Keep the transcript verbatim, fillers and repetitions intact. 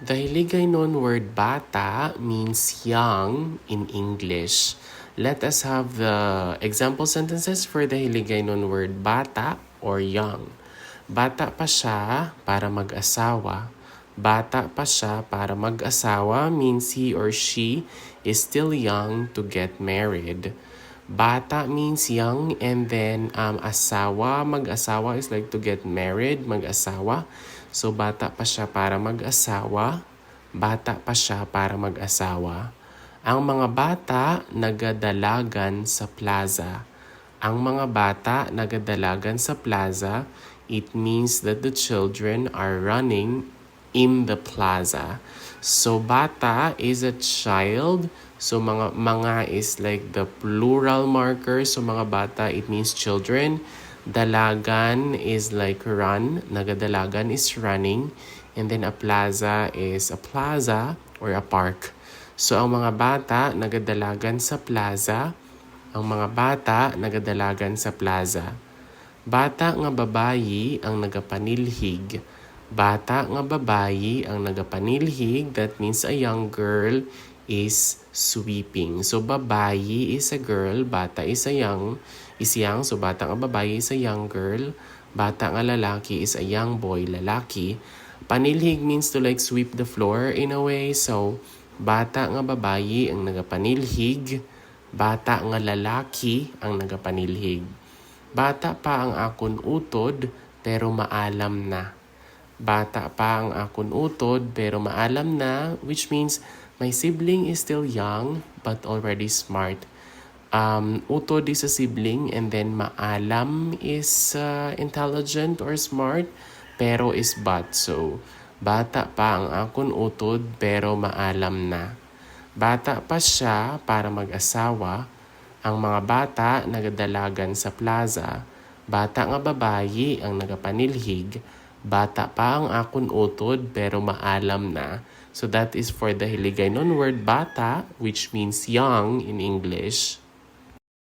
The Hiligaynon word bata means young in English. Let us have the example sentences for the Hiligaynon word bata or young. Bata pa siya para mag-asawa. Bata pa siya para mag-asawa means he or she is still young to get married. Bata means young, and then um, asawa, mag-asawa is like to get married, mag-asawa. So bata pa siya para mag-asawa. Bata pa siya para mag-asawa. Ang mga bata nagadalagan sa plaza. Ang mga bata nagadalagan sa plaza. It means that the children are running in the plaza. So bata is a child. So mga mga is like the plural marker. So mga bata, it means children. Dalagan is like run. Nagadalagan is running. And then a plaza is a plaza or a park. So ang mga bata nagadalagan sa plaza. Ang mga bata nagadalagan sa plaza. Bata nga babayi ang nagapanilhig. Bata nga babayi ang nagapanilhig, that means a young girl is sweeping. So babayi is a girl, bata is a young, is young. So bata nga babayi is a young girl, bata nga lalaki is a young boy, lalaki. Panilhig means to like sweep the floor in a way. So bata nga babayi ang nagapanilhig, bata nga lalaki ang nagapanilhig. Bata pa ang akon utod, pero maalam na. Bata pa ang akon utod, pero maalam na, which means my sibling is still young but already smart. Um, utod is a sibling, and then maalam is uh, intelligent or smart, pero is but. So bata pa ang akon utod, pero maalam na. Bata pa siya para mag-asawa. Ang mga bata nagadalagan sa plaza. Bata nga babayi ang nagapanilhig. Bata pa ang akon utod, pero maalam na. So that is for the Hiligaynon word bata, which means young in English.